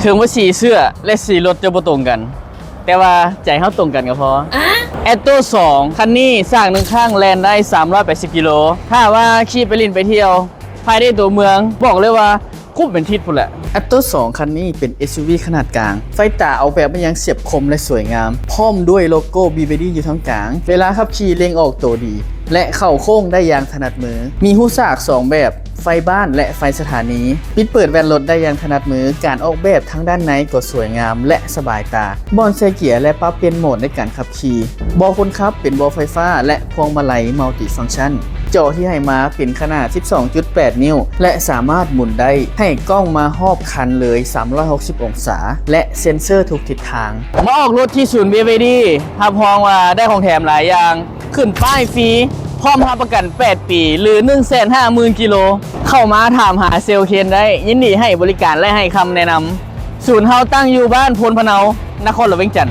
ເຖິງວ່າສີເສື້ອ ແລະ ສີລົດຈະບໍ່ຕົງກັນ, ແຕ່ວ່າໃຈເຮົາຕົງກັນກໍພໍ. ແອັດໂຕສອງ ຄັນນີ້ສາກໜຶ່ງຄັ້ງແລ່ນໄດ້ສາມຮ້ອຍແປດສິບກິໂລ. ຖ້າວ່າຂີ່ໄປຫຼິ້ນໄປທ່ຽວພາຍໃນຕົວເມືອງ, ບອກເລີຍວ່າຄຸ້ມເປັນທິດພຸ້ນແຫຼະ. ແອັດໂຕສອງ ຄັນນີ້ເປັນ ເອສຢູວີ ຂະໜາດກາງ, ໄຟຕາອອກແບບມາຢ່າງສຽບຄົມ ແລະ ສວຍງາມ, ພ້ອມດ້ວຍໂລໂກ້ ບີ ບີ ດີ ຢູ່ທາງກາງ. ເວລາຂັບຂີ່ເລັ່ງອອກໂຕດີ ແລະ ເຂົ້າໂຄ້ງໄດ້ຢ່າງຖະໜັດມື. ມີຮູສາກສອງແບບ, ໄຟບ້ານ ແລະ ໄຟສະຖານີ. ປິດເປີດແວ່ນລົດໄດ້ຢ່າງຖະໜັດມື. ການອອກແບບທາງດ້ານໃນກໍສວຍງາມ ແລະ ສະບາຍຕາ. ບ່ອນໃສ່ເກຍ ແລະ ປັບປ່ຽນໂໝດໃນການຂັບຂີ່. ເບາະຄົນຂັບເປັນເບາະໄຟຟ້າ ແລະ ພວງມາໄລ Multifunction. ຈໍທີ່ໃຫ້ມາເປັນຂະໜາດສິບສອງຈຸດແປດນິ້ວ ແລະ ສາມາດໝູນໄດ້, ໃຫ້ກ້ອງມາຮອບຄັນເລີຍສາມຮ້ອຍຫົກສິບອົງສາ ແລະ ເຊັນເຊີທຸກທິດທາງ. ມາອອກລົດທີ່ສູນ ບີ ບີ ດີ ຮັບຮອງວ່າໄດ້ຂອງແຖມຫຼາຍຢ່າງ. ຂຶ້ນປ້າຍຟຣີ, ພ້ອມຮັບປະກັນແປດປີ ຫຼື ໜຶ່ງແສນຫ້າໝື່ນກິໂລ. ເຂົ້າມາຖາມຫາເຊວເຄນໄດ້, ຍິນດີໃຫ້ບໍລິການ ແລະ ໃຫ້ຄຳແນະນຳ. ສູນເຮົາຕັ້ງຢູ່ບ້ານໂພນພະເນົາ, ນະຄອນຫຼວງວຽງຈັນ.